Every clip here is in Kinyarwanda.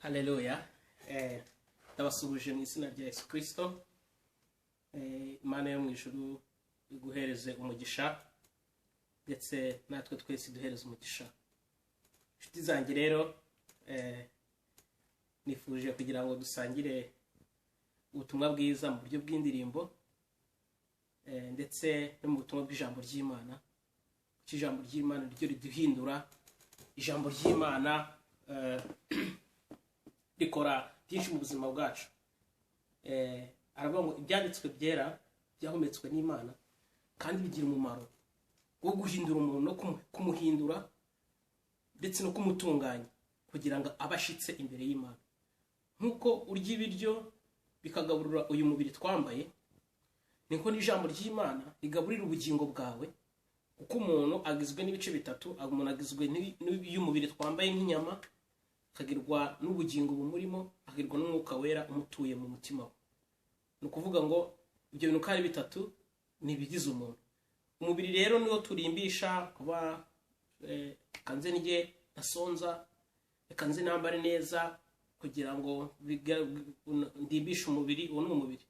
Haleluya. Ndabasuhuje mu izina rya Yesu Kristo. Imana yo mu ijuru iguhereze umugisha, ndetse natwe twese duhereze umugisha. Inshuti zanjye rero, nifuje kugira ngo dusangire ubutumwa bwiza mu buryo bw'indirimbo, ndetse no mu butumwa bw'ijambo ry'Imana. Kuko ijambo ry'Imana ryo riduhindura, ijambo ry'Imana rikora byinshi mu buzima bwacu. Aravuga ngo ibyanditswe byera byahumetswe n'Imana kandi bigira umumaro wo guhindura umuntu no kumuhindura ndetse no kumutunganya kugira ngo abe ashitse imbere y'Imana. Nk'uko urya ibiryo bikagaburira uyu mubiri twambaye, niko n'ijambo ry'Imana rigaburira ubugingo bwawe. Kuko umuntu agizwe n'ibice bitatu, umuntu agizwe n'umubiri twambaye nk'inyama, akagirwa n'ubugingo bumurimo, akagirwa n'umwuka wera umutuye mu mutima we. Ni ukuvuga ngo ibyo bintu uko ari bitatu ni ibigize umuntu. Umubiri rero niwo turimbisha kuba reka nze ndye ntasonza, reka nze nambare neza kugira ngo ndimbishe umubiri. Uwo ni umubiri.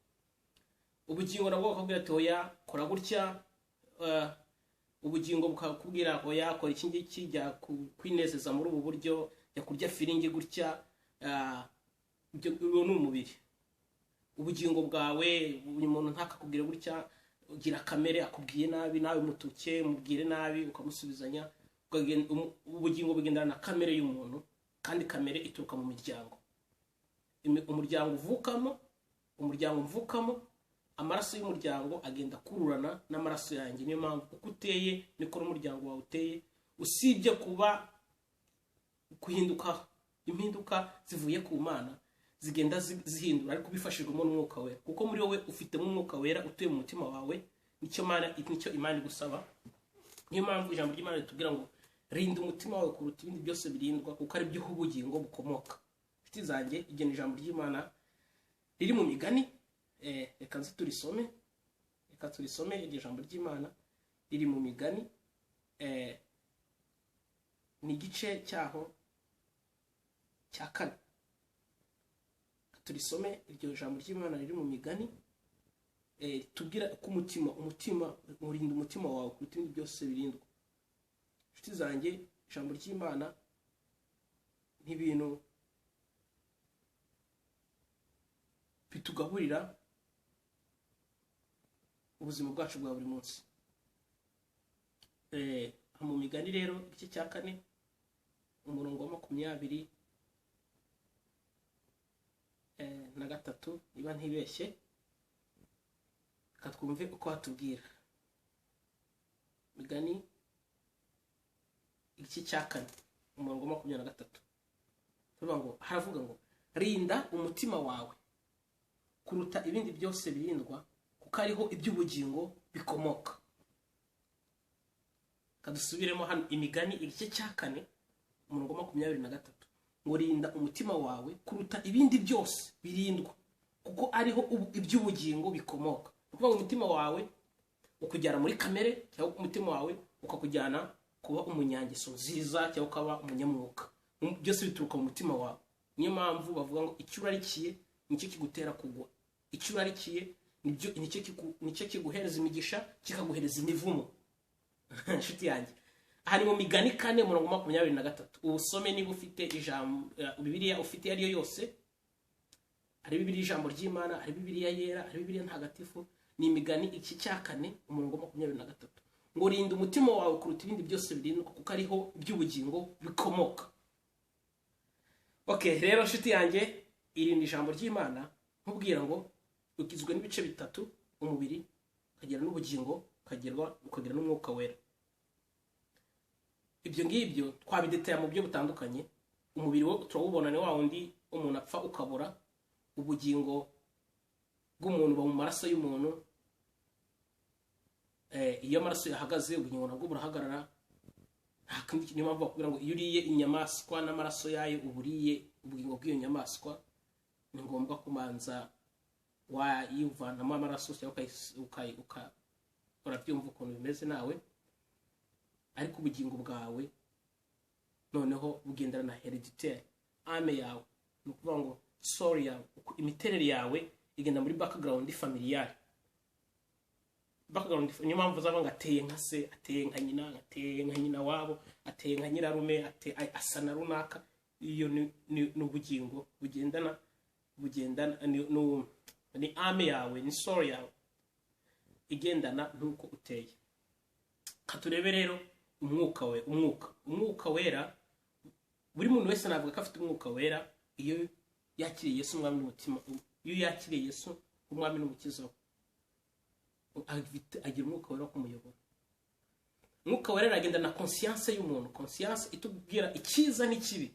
Ubugingo nabwo bukakubwira ati oya kora gutya, ubugingo bukakubwira oya kora iki ngiki, jya kwinezeza muri ubu buryo, jya kurya firingi gutya, ibyo uwo ni umubiri. Ubugingo bwawe, uyu muntu ntakakubwire gutya, ugira kamere akubwiye nabi, nawe mutuke mubwire nabi ukamusubizanya. Ubugingo bugendana na kamere y'umuntu, kandi kamere ituruka mu miryango. Umuryango uvukamo, umuryango mvukamo, amaraso y'umuryango agenda akururana n'amaraso yanjye. Niyo mpamvu uko uteye niko n'umuryango wawe uteye, usibye kuba guhinduka, impinduka zivuye ku Mana zigenda zihindura, ariko ubifashijwemo n'umwuka wera, kuko muri wowe ufitemo umwuka wera utuye mu mutima wawe. Nicyo Imana igusaba. Niyo mpamvu ijambo ry'Imana ritubwira ngo rinda umutima wawe kuruta ibindi byose birindwa, kuko ari byo ubugingo bukomoka. Inshuti zanjye, iryo ni ijambo ry'Imana riri mu migani. Reka nze turisome, reka turisome iryo jambo ry'Imana riri mu migani. Ni igice cyaho cya 4. Turisome iryo jambo ry'Imana riri mu migani, tubwira ko umutima urinda umutima wawe kuruta ibindi byose birindwa. Inshuti zanjye, ijambo ry'Imana ni ibintu bitugaburira ubuzima bwacu bwa buri munsi. Mu migani rero igice cya 4 umurongo wa 23 niba ntibeshye, reka twumve uko hatubwira. Migani igice cya 4 umurongo wa 23, tuvuga ngo haravuga ngo rinda umutima wawe kuruta ibindi byose birindwa, kuko ariho iby'ubugingo bikomoka. Kadusubiremo hano imigani igice cya 4 umurongo wa 23, ngo rinda umutima wawe kuruta ibindi byose birindwa, kuko ariho iby'ubugingo bikomoka. Kuvuga ngo umutima wawe ukujyana muri kamere, cyangwa umutima wawe ukakujyana kuba umunyangeso nziza, cyangwa ukaba umunyamwuka, byose bituruka mu mutima wawe. Niyo mpamvu bavuga ngo icyo urarikiye nicyo kigutera kugwa, icyo urarikiye nicyo kiguhereza imigisha, kikaguhereza imivumo. Inshuti yanjye, aha ni mu migani 4 umurongo 23. Ubusome niba ufite ijambo Bibiliya ufite ariyo yose, ari Bibiliya ijambo ry'Imana, ari Bibiliya yera, ari Bibiliya ntagatifu, ni imigani iki cya 4 umurongo 23, ngo rinda umutima wawe kuruta ibindi byose birindwa, kuko ariho iby'ubugingo bikomoka. Okay, rero inshuti yanjye, iri ni ijambo ry'Imana nkubwira ngo ugizwe n'ibice bitatu: umubiri, ukagira n'ubugingo, ukagira n'umwuka wera. Ibyo ngibyo twabidetaya mu buryo butandukanye. Umubiri wo turawubona, ni wa wundi umuntu apfa ukabura. Ubugingo bw'umuntu buba mu maraso y'umuntu. Iyo amaraso yahagaze ubugingo nabwo burahagarara. Niyo mpamvu bakubwira ngo iyo uriye inyamaswa n'amaraso yayo uba uriye ubugingo bw'iyo nyamaswa. Ni ngombwa kubanza wayivanamo amaraso cyangwa urabyumva ukuntu bimeze nawe. Ariko ubugingo bwawe noneho bugendana na hereditaire, ame yawe. Ni ukuvuga ngo soul yawe, imiterere yawe igenda muri background familiale, background. Niyo mpamvu uzavuga ngo ateye nka se, ateye nka nyina, ateye nka nyina wabo, ateye nka nyirarume, asa na runaka. Iyo ni ubugingo bugendana ni âme yawe, ni soul yawe igendana n'uko uteye. Ka turebe rero umwuka we, umwuka wera. Buri muntu wese navuga ko afite umwuka wera iyo yakiriye Yesu umwami n'umutima, iyo yakiriye Yesu umwami n'umukiza we, agira umwuka wera wo kumuyobora. Umwuka wera aragenda na conscience y'umuntu, conscience itubwira icyiza n'ikibi,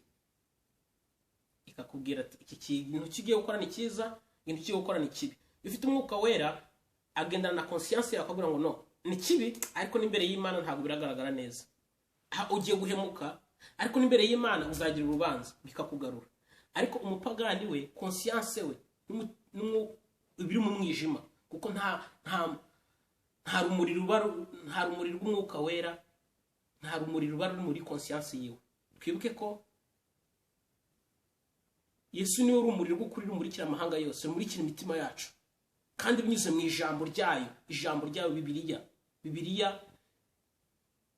ikakubwira ati iki kintu kigiye gukora ni cyiza, ikintu kigiye gukora ni kibi. Iyo ufite umwuka wera, agendana na conscience yawe, akabwira ngo no, ni kibi, ariko n'imbere y'Imana ntabwo biragaragara neza. Aha ugiye guhemuka, ariko n'imbere y'Imana uzagira urubanza, bikakugarura. Ariko umupagani we, conscience we biri mu mwijima, kuko nta rumuri ruba nta rumuri rw'umwuka wera, nta rumuri ruba ruri muri conscience yiwe. Twibuke ko Yesu niwe rumuri rw'ukuri rumurikira amahanga yose, rumurikira imitima yacu, kandi binyuze mu ijambo ryayo, ijambo ryayo Bibiliya. Bibiliya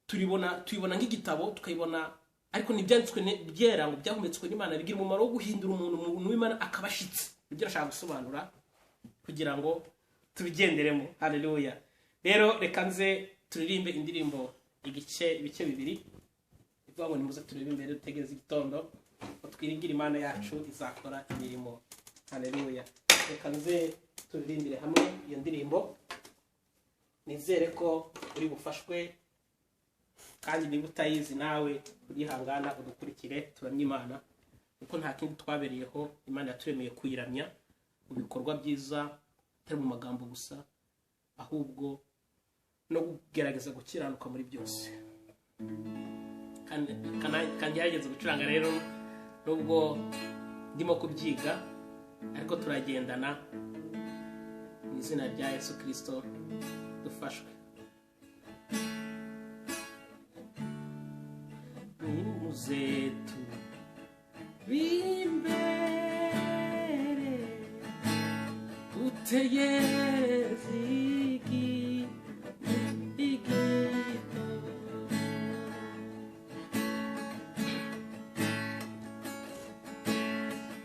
turibona, tuyibona nk'igitabo, tukayibona, ariko ntibyanditswe byera ngo byahumetswe n'Imana, bigira umumaro wo guhindura umuntu, umuntu w'Imana akaba ashitse. Nibyo nashaka gusobanura kugira ngo tubigenderemo. Haleluya! Rero reka nze turirimbe indirimbo igice, ibice bibiri, ivuga ngo nimuze turebe imbere, dutegereze igitondo, ngo twiringire Imana yacu izakora imirimo. Haleluya! Reka nze turirimbire hamwe iyo ndirimbo. Nizere ko uri bufashwe, kandi niba utayizi nawe urihangana udukurikire, turamye Imana, kuko nta kindi twabereyeho. Imana yaturemeye kuyiramya mu bikorwa byiza, atari mu magambo gusa, ahubwo no kugerageza gukiranuka muri byose. Kandi gerageza gucuranga rero, nubwo ndimo kubyiga, ariko turagendana mu izina rya Yesu Kirisito, dufashwe. Nimuze imbere, dutegereze igito.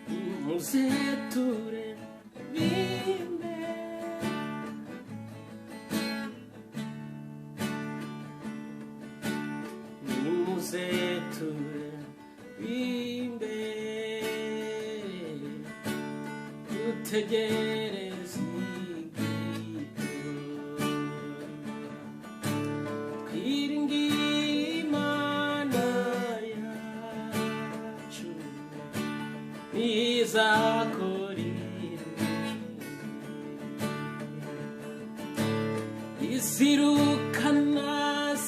Nimuze turebe imbere, nimuze turebe imbere, dutegereze igito, twiringire Imana yacu izakora izirukana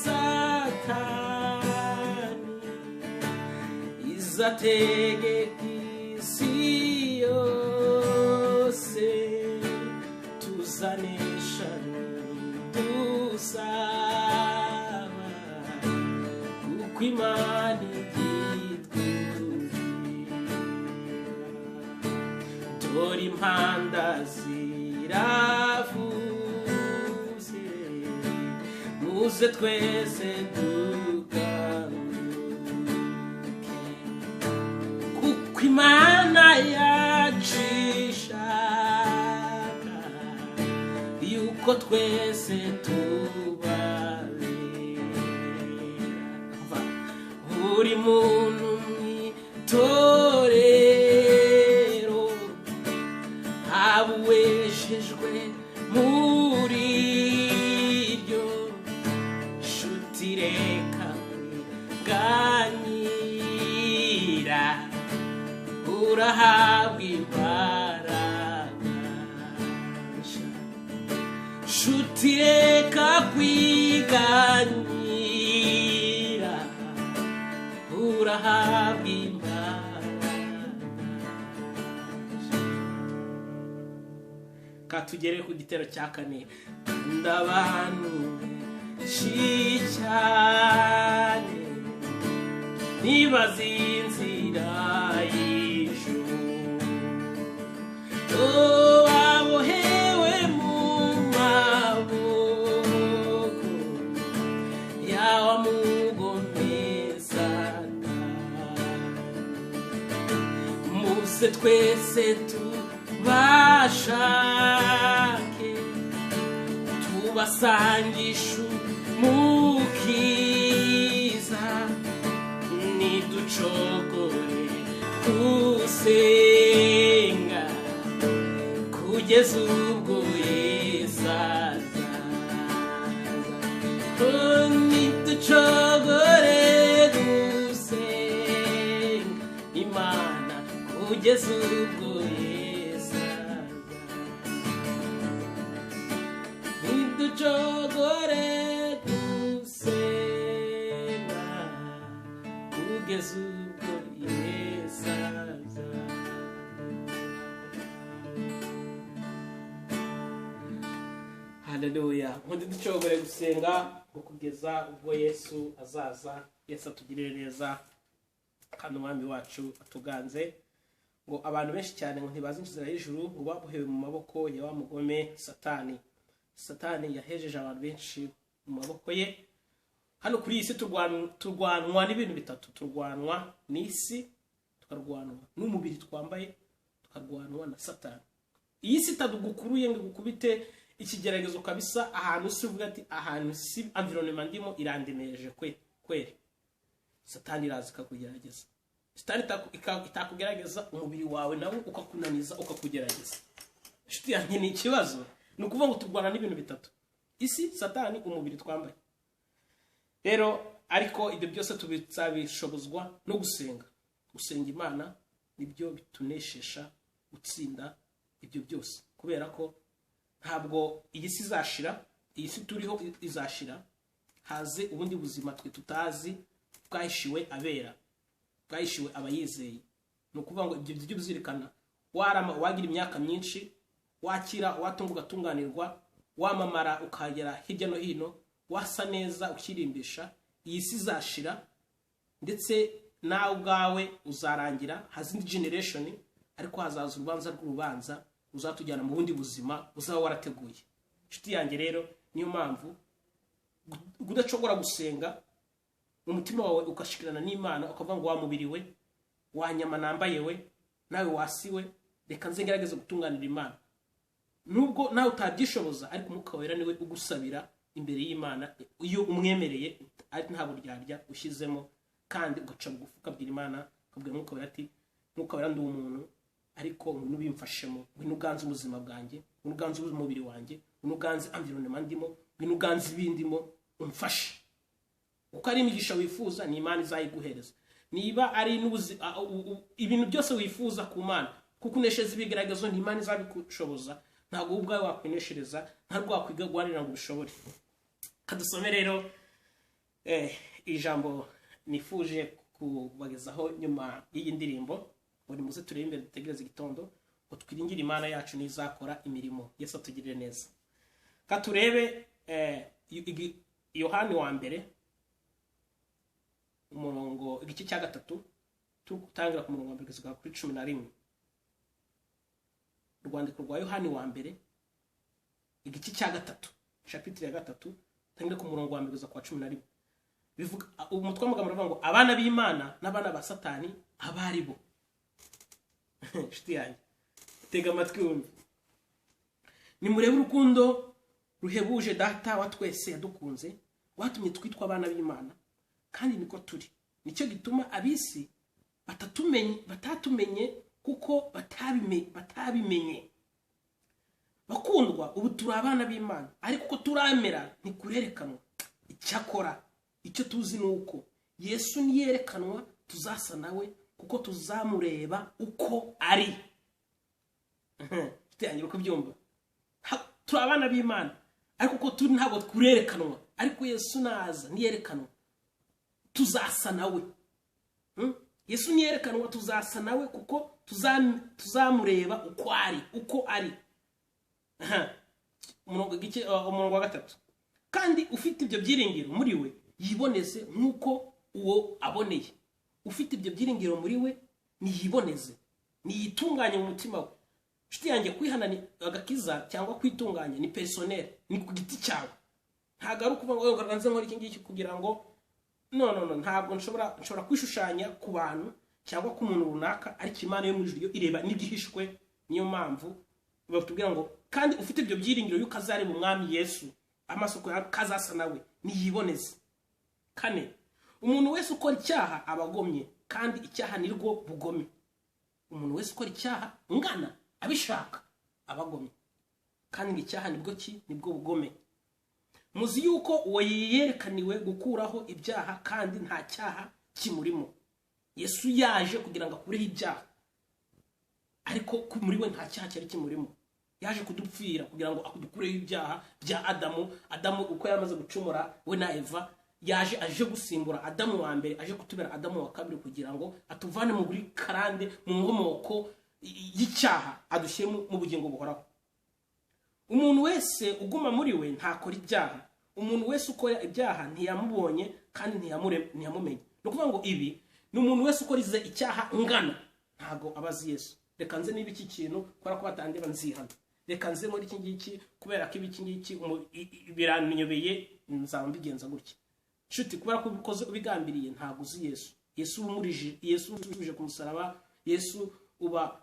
Satani, izategeka isi yose, tuzanesha dusaba, kuko Imana igitwumvira. Dore impanda ziravuze, muze twese dukanguke, kuko Imana yacu ishaka yuko twese tubabera. Buri muntu mu itorero, haba uwejejwe muri ryo, nshuti reka kwiganyira, urahabwa imbaraga nshya. Nshuti reka kwiganyira, urahabwa imbaraga. Ka tugere ku gitero cya kane. Kandi abantu benshi cyane ntibazi inzira y'ijuru. Oh, babohewe mu maboko ya wa mugome Satani. Muze twese tubashake, tubasangishe Umukiza, niducogore gusenga kugeza ubwo Yesu azaza. Oh, niducogore gusenga Imana kugeza ubwo Yesu azaza. Niducogore gusenga kugeza ubwo Yesu azaza. Haleluya! Nkundi ducogore gusenga ngo kugeza ubwo Yesu azaza. Yesu atugirire neza kandi Umwami wacu atuganze. Ngo abantu benshi cyane ngo ntibazi inzira y'ijuru, ngo babohewe mu maboko ya wa mugome Satani. Satani yahejeje abantu benshi mu maboko ye. Hano kuri iyi si turwanwa n'ibintu bitatu: turwanwa n'isi, tukarwanwa n'umubiri twambaye, tukarwanwa na Satani. Iyi si itagukuruye ngo igukubite ikigeragezo kabisa, ahantu si uvuga ati ahantu si environnement ndimo irandemereje kwe kweri, Satani iraza ikakugerageza. Satani itakugerageza, umubiri wawe nawe ukakunaniza, ukakugerageza. Inshuti yanjye, ni ikibazo. Ni ukuvuga ngo turwana n'ibintu bitatu: isi, Satani, umubiri twambaye. Rero ariko ibyo byose tubishobozwa no gusenga. Gusenga Imana nibyo bituneshesha gutsinda ibyo byose, kubera ko ntabwo iyi si izashira. Iyi si turiho izashira, haze ubundi buzima twe tutazi, bwahishiwe abera, bwahishiwe abayizeye. Ni ukuvuga ngo ibyo byo uzirikana, warama, wagira imyaka myinshi, wakira, watunga, ugatunganirwa, wamamara ukagera hirya no hino, wasa neza, ukirimbisha, iyi si izashira, ndetse nawe ubwawe uzarangira, haza indi generation. Ariko hazaza urubanza rw'urubanza ruzatujyana mu bundi buzima uzaba warateguye. Inshuti yanjye, rero niyo mpamvu udashobora gusenga, umutima wawe ugashikirana n'Imana, ukavuga ngo wa mubiri we, wa nyama nambaye we, nawe wasiwe, reka nze ngerageze gutunganira Imana. Nubwo nawe utabyishoboza, ariko Umwuka Wera niwe ugusabira imbere y'Imana iyo umwemereye, ari nta buryarya ushyizemo, kandi ugaca bugufi, ukabwira Imana, ukabwira Umwuka Wera ati: "Mwuka Wera, ndi umuntu, ariko ngwino ubimfashemo, ngwino uganze ubuzima bwanjye, ngwino uganze umubiri wanjye, ngwino uganze environnement ndimo, ngwino uganze ibindimo, umfashe." Kuko ari imigisha wifuza, ni Imana izayiguhereza. Niba ari ibintu byose wifuza ku Mana, kuko uneshereza ibigeragezo, ni Imana izabigushoboza. Ntabwo wowe ubwawe wakwineshereza, ntabwo wakwiga guharanira ngo ubishobore. Kadusome rero ijambo nifuje kubagezaho nyuma y'iyi ndirimbo ngo nimuze turebe imbere, dutegereze igitondo, ngo twiringire Imana yacu n'izakora imirimo. Yesu atugirire neza. Katurebe Yohani wa mbere, umurongo, igice cya 3, turi gutangira ku murongo wa 1 kugeza kuri 11. Urwandiko rwa Yohani wa mbere, igice cya 3, chapitre ya 3, tangire ku murongo wa 1 kugeza ku wa 11. Bivuga, umutwe w'amagambo uravuga ngo abana b'Imana n'abana ba Satani abo ari bo. Inshuti yanjye, tega amatwi wumve. Nimurebe urukundo ruhebuje Data wa twese yadukunze, rwatumye twitwa abana b'Imana, kandi niko turi. Nicyo gituma ab'isi batatumenye, kuko batabimenye. Bakundwa, ubu turi abana b'Imana, ariko uko turamera ntikurerekanwa. Icyakora icyo tuzi ni uko Yesu niyerekanwa tuzasa nawe, kuko tuzamureba uko ari. Inshuti yanjye, uri kubyumva? Turi abana b'Imana, ariko uko turi ntabwo kurerekanwa. Ariko Yesu naza, niyerekanwa, tuzasa nawe. Yesu niyerekanwa tuzasa nawe, kuko tuzamureba uko ari, uko ari. Aha. Umurongo wa 3: kandi ufite ibyo byiringiro muri we yiboneze nk'uko uwo aboneye. Ufite ibyo byiringiro muri we niyiboneze, niyitunganye mu mutima we. Inshuti yanjye, kwihana ni agakiza cyangwa kwitunganya ni personnel, ni ku giti cyawe. Ntabwo ari ukuvuga ngo nze nkora iki ngiki kugira ngo no no no, ntabwo nshobora kwishushanya ku bantu cyangwa ku muntu runaka, ariko Imana yo mu ijuru yo ireba n'igihishwe. Niyo mpamvu batubwira ngo kandi ufite ibyo byiringiro yuko azareba Umwami Yesu amaso kazasa nawe niyiboneze. 4, umuntu wese ukora icyaha aba agomye, kandi icyaha ni rwo bugome. Umuntu wese ukora icyaha ngana abishaka aba agomye, kandi icyaha nibwo ki? Nibwo bugome. Muzi yuko uwo yerekaniwe gukuraho ibyaha, kandi nta cyaha kimurimo. Yesu yaje kugira ngo akureho ibyaha, ariko muri we nta cyaha cyari kimurimo. Yaje kudupfira kugira ngo akudukureho ibyaha bya Adamu. Adamu uko yamaze gucumura we na Eva, yaje aje gusimbura Adamu wa mbere, aje kutubera Adamu wa kabiri, kugira ngo atuvane mu buri karande, mu nkomoko y'icyaha, adushyire mu bugingo buhoraho. Umuntu wese uguma muri we ntakora ibyaha. Umuntu wese ukora ibyaha ntiyamubonye kandi ntiyamumenye. Ni ukuvuga ngo ibi ni umuntu wese ukora icyaha ngana ntago aba azi Yesu. Reka nze niba iki kintu kubera ko batandeba nzihana, reka nze muri iki ngiki kubera ko iki ngiki biranyobeye nzaba mbigenza gutya. Nshuti, kubera ko ubikoze ubigambiriye ntago uzi Yesu. Yesu umurije, Yesu uje ku musaraba, Yesu uba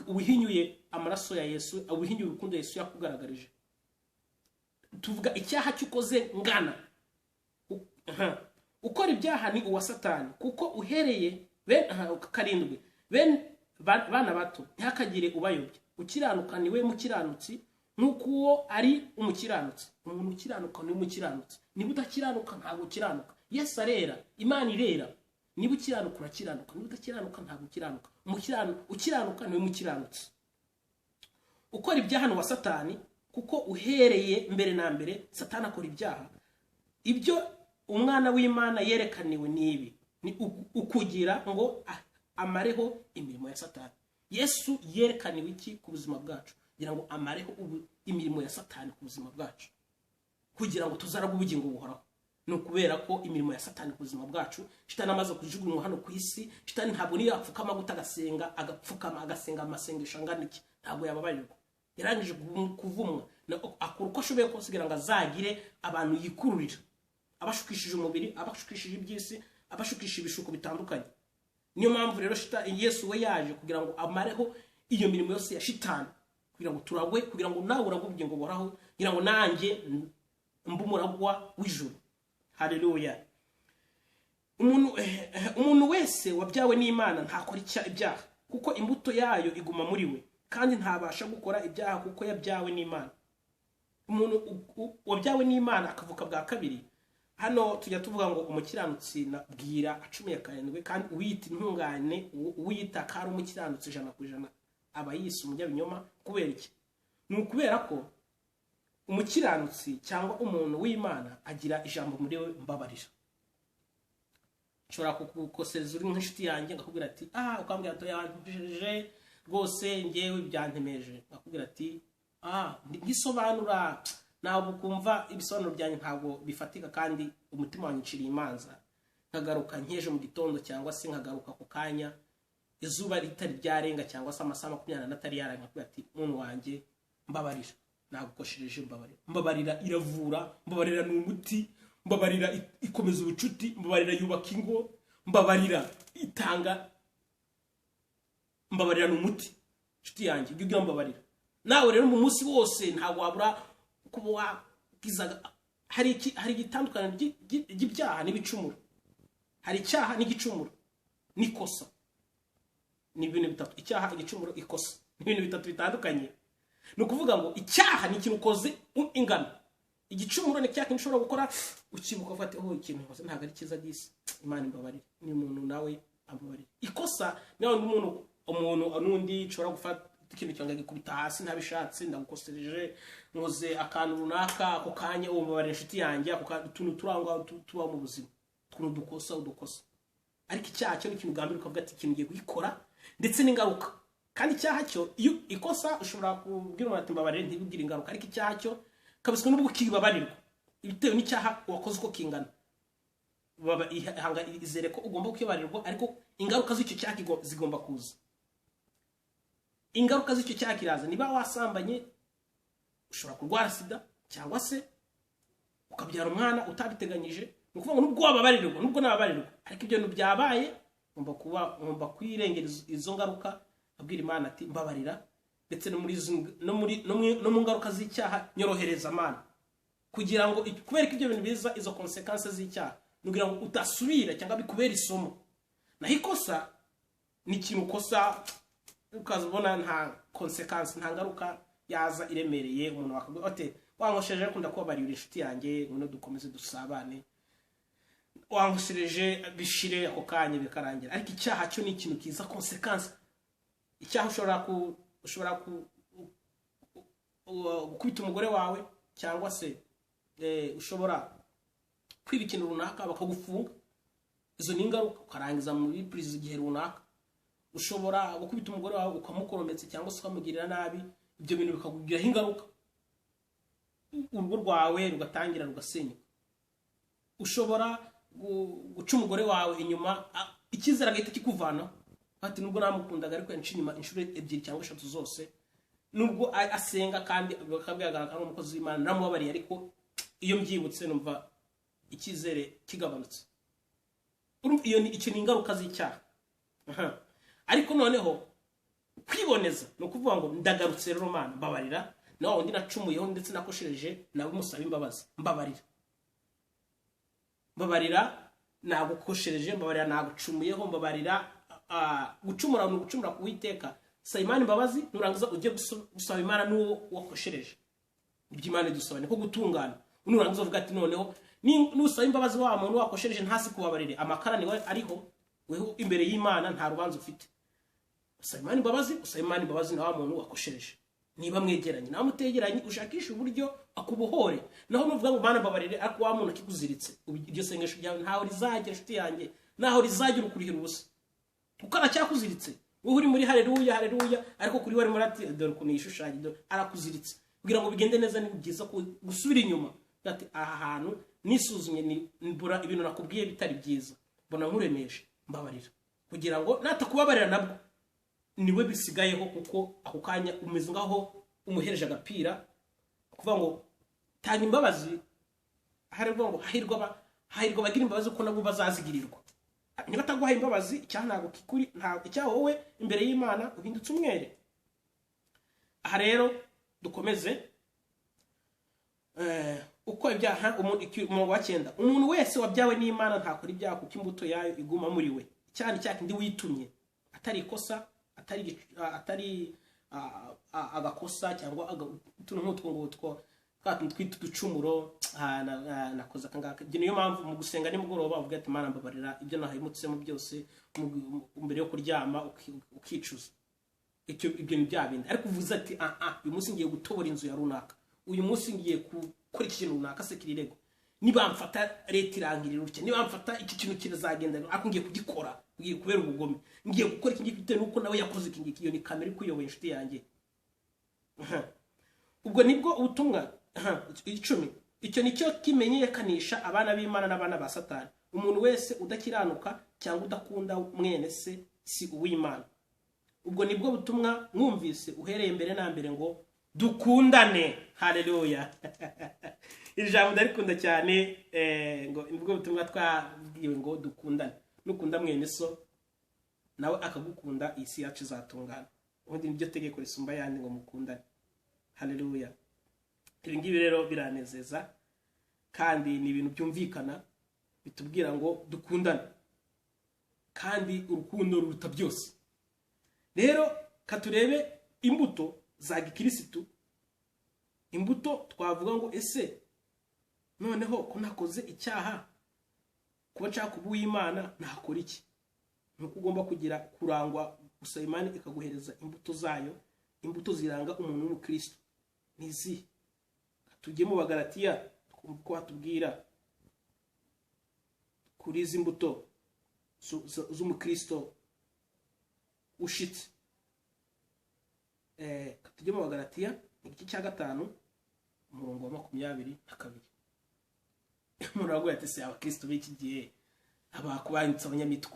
ubihinyuye amaraso ya Yesu, ubihinyuye urukundo Yesu yakugaragarije. Tuvuga icyaha cyukoze ngana. Ukora ibyaha ni uwa Satani, kuko uhereye 7 bana bato ntihakagire ubayobya. Ukiranuka ni we mukiranutsi nk'uko uwo ari umukiranutsi. Umuntu ukiranuka ni umukiranutsi. Niba udakiranuka ntabwo ukiranuka. Yesu arera, Imana irera. Niba ukiranuka urakiranuka, niba udakiranuka ntabwo ukiranuka. Ukiranuka ni we mukiranutsi. Ukora ibyaha ni uwa Satani, kuko uhereye mbere na mbere Satani akora ibyaha. Ibyo umwana w'Imana yerekaniwe ni ibi, ni ukugira ngo amareho imirimo ya Satani. Yesu yerekaniwe iki ku buzima bwacu? Kugira ngo amareho imirimo ya Satani ku buzima bwacu, kugira ngo tuzaragwe ubugingo buhoraho. Ni ukubera ko imirimo ya Satani ku buzima bwacu, Shitani amaze kujugunywa hano ku isi, Shitani ntabwo niyo yapfukama guta agasenga, agapfukama agasenga amasengesho angana iki, ntabwo yababarirwa. Yarangije kuvumwa, akora uko ashoboye kose kugira ngo azagire abantu yikururira, abashukishije umubiri, abashukishije iby'isi, abashukishije ibishuko bitandukanye. Niyo mpamvu rero Yesu we yaje kugira ngo amareho iyo mirimo yose ya Shitani, kugira ngo turagwe, kugira ngo nawe uragwe ubugingo buhoraho, kugira ngo nanjye mbe umuragwa w'ijuru. Haleluya. Umuntu wese wabyawe n'Imana ntakora ibyaha, kuko imbuto yayo iguma muri we, kandi ntabasha gukora ibyaha kuko yabyawe n'Imana. Umuntu wabyawe n'Imana akavuka bwa kabiri, hano tujya tuvuga ngo umukiranutsi bwira 17, kandi uwiyita intungane, uwiyita ko ari umukiranutsi 100% aba yise umunyabinyoma. Kubera iki? Ni ukubera ko umukiranutsi cyangwa umuntu w'Imana agira ijambo muri we, mbabarira. Nshobora kugukosereza uri nk'inshuti yanjye ngakubwira ati ukambwira ati yantemeje rwose ngewe byantemeje, ngakubwira ati ngisobanura, ntabwo kumva ibisobanuro byanjye ntabwo bifatika, kandi umutima wanjye uciriye imanza. Nkagaruka nkeje mu gitondo cyangwa se nkagaruka ku kanya izuba ritari ryarenga cyangwa se amasaha 24 atari yarenga, nkakubwira ati muntu wanjye mbabarira, nagukoshereje, mbabarira. Mbabarira iravura, mbabarira ni umuti, mbabarira ikomeza ubucuti, mbabarira yubaka ingo, mbabarira itanga, mbabarira ni umuti. Inshuti yanjye, ujye ugira mbabarira. Nawe rero mu munsi wose ntabwo wabura kuba wagizaga. Hari igitandukaniro ry'ibyaha n'ibicumuro. Hari icyaha n'igicumuro n'ikosa. Ni ibintu bitatu: icyaha, igicumuro, ikosa. Ni ibintu bitatu bitandukanye. Ni ukuvuga ngo icyaha ni ikintu ukoze ingano, igicumuro ni cya kintu ushobora gukora ukibuka ufate oh ikintu nkoze ntabwo ari cyiza disi, Imana imbabarire, ni umuntu nawe ambabarire. Ikosa ni umuntu n'undi ushobora gufata ikintu cyangwa gikubita hasi ntabishatse, ndagukosereje, nkoze akantu runaka ako kanya, uwo mbabarire inshuti yanjye, ako utuntu turangwa tuba mu buzima, utuntu dukosa udukosa. Ariko icyaha cyo ni ikintu ugambira ukavuga ati ikintu ngiye kugikora ndetse n'ingaruka. Kandi icyaha cyo iyo ikosa ushobora kubwira umuntu ati mbabarire ntibigire ingaruka, ariko icyaha cyo kabiswe n'ubwo kibabarirwa bitewe n'icyaha wakoze uko kingana. Baba ihanga izere ko ugomba kukibabarirwa, ariko ingaruka z'icyo cyaha zigomba kuza. Ingaruka z'icyo cyaha kiraza. Niba wasambanye, ushobora kurwara sida cyangwa se ukabyara umwana utabiteganyije. Ni ukuvuga ngo nubwo wababarirwa, nubwo nababarirwa, ariko ibyo bintu byabaye, ngomba kwirengera izo ngaruka, abwira Imana ati mbabarira, ndetse no muri no muri no mu ngaruka z'icyaha nyorohereza Mana, kugira ngo kubera ko ibyo bintu biza, izo conséquences z'icyaha, kugira ngo utasubira cyangwa bikubera isomo. Naho ikosa ni ikintu ukosa ukaza ubona nta conséquence, nta ngaruka yaza iremereye. Umuntu wakaguha ati wankoshereje ariko ndakubabarira, inshuti yanjye, ngwino dukomeze dusabane, wankoshereje bishire ako kanya bikarangira. Ariko icyaha cyo ni ikintu kiza conséquence. Icyaha ushobora gukubita umugore wawe, cyangwa se ushobora kwiba ikintu runaka bakagufunga. Izo ni ingaruka, ukarangiza muri prison igihe runaka. Ushobora gukubita umugore wawe ukamukorometse cyangwa se ukamugirira nabi, ibyo bintu bikakugiraho ingaruka, urugo rwawe rugatangira rugasenyuka. Ushobora guca umugore wawe inyuma, icyizere agahita kikuvanaho, ati nubwo namukundaga ariko yanciye inyuma inshuro ebyiri cyangwa eshatu zose, nubwo asenga kandi bakabigaragara ko ari umukozi w'Imana, naramubabariye, ariko iyo mbyibutse numva icyizere kigabanutse. Urumva iyo ni icyo ni ingaruka z'icyaha. Aha. Ariko noneho kwiboneza ni ukuvuga ngo ndagarutse rero Mana, mbabarira, na wa wundi nacumuyeho ndetse nakoshereje nawe musaba imbabazi, mbabarira, mbabarira nagukoshereje, mbabarira nagucumuyeho, mbabarira. Gucumura ni ugucumura ku Uwiteka. Saba Imana imbabazi, nurangiza ujye gusaba Imana n'uwo wakoshereje. Ibyo Imana idusaba niko gutungana. Nurangiza uvuga ati noneho nusaba imbabazi wa muntu wakoshereje ntasi kubabarire, amakara niwe ariho, weho imbere y'Imana nta rubanza ufite. Usaba Imana imbabazi, usaba Imana imbabazi na wa muntu wakoshereje niba mwegeranye. Nawe mutegeranye, ushakishe uburyo akubohore. Naho nuvuga ngo Mana mbabarire, ariko wa muntu akikuziritse, iryo sengesho ryawe ntaho rizagera, inshuti yanjye, ntaho rizagera, ukurihira ubusa, kuko aracyakuziritse. Wowe uri muri haleluya haleluya, ariko kuri we arimo arati dore ukuntu yishushanya, dore arakuziritse. Kugira ngo bigende neza ni byiza gusubira inyuma ati aha hantu nisuzumye, mbura ibintu nakubwiye bitari byiza, mbona nkuremeje, mbabarira. Kugira ngo natakubabarira nabwo niwe bisigayeho, kuko ako kanya umeze ngaho umuhereje agapira. Kuvuga ngo tanga imbabazi, hari kuvuga ngo hahirwa abagira imbabazi kuko nabo bazazigirirwa. Niba ataguhaye imbabazi, icyaha ntabwo kikuri, ntabwo icyaha, wowe imbere y'Imana uhindutse umwere. Aha rero dukomeze. Uko ibyaha umurongo wa 9: umuntu wese wabyawe n'Imana ntakora ibyaha, kuko imbuto yayo iguma muri we. Icyaha ni cya kindi witumye, atari ikosa, atari agakosa cyangwa utuntu nk'utwo ngutwo, twa tuntu twita uducumuro. Nakoze aka ngaka. Ibyo niyo mpamvu mu gusenga nimugoroba uvuga ati Mana mbabarira ibyo nahemutsemo byose, mbere yo kuryama ukicuza. Icyo ibyo ni bya bindi. Ariko uvuze ati ah ah, uyu munsi ngiye gutobora inzu ya runaka, uyu munsi ngiye gukora iki kintu runaka se kirirego, nibamfata leta irangirira utya, nibamfata iki kintu kirazagenda, ariko ngiye kugikora, ngiye kubera ubugome, ngiye gukora iki ngiki bitewe n'uko nawe yakoze iki ngiki. Iyo ni kamere ikuyoboye, inshuti yanjye. Aha. Ubwo nibwo ubutumwa. Aha, 10: icyo nicyo kimenyekanisha abana b'Imana n'abana ba Satani. Umuntu wese udakiranuka cyangwa udakunda mwene se si uw'Imana. Ubwo nibwo butumwa mwumvise uhereye mbere na mbere, ngo dukundane. Haleluya! Iri jambo ndarikunda cyane. Ngo nibwo butumwa twabwiwe, ngo dukundane. Nukunda mwene so nawe akagukunda, iyi si yacu izatungana. Ubundi nibyo tegeko risumba ayandi, ngo mukundane. Haleluya! Ibi ngibi rero biranezeza kandi ni ibintu byumvikana, bitubwira ngo dukundane, kandi urukundo ruruta byose. Rero katurebe imbuto za gikirisitu. Imbuto twavuga ngo ese noneho ko nakoze icyaha, kuba nshaka kuba uw'Imana nakora iki? Nuko ugomba kugira kurangwa, gusaba Imana ikaguhereza imbuto zayo. Imbuto ziranga umuntu w'umukristo ni izihe? Tujye mu Bagalatiya twumve uko batubwira kuri izi mbuto z'umukristo ushitse. Tujye mu Bagalatiya igice cya 5, umurongo wa 22. Umuntu aravuga ati se abakristo b'iki gihe abakubanditse abanyamitwe?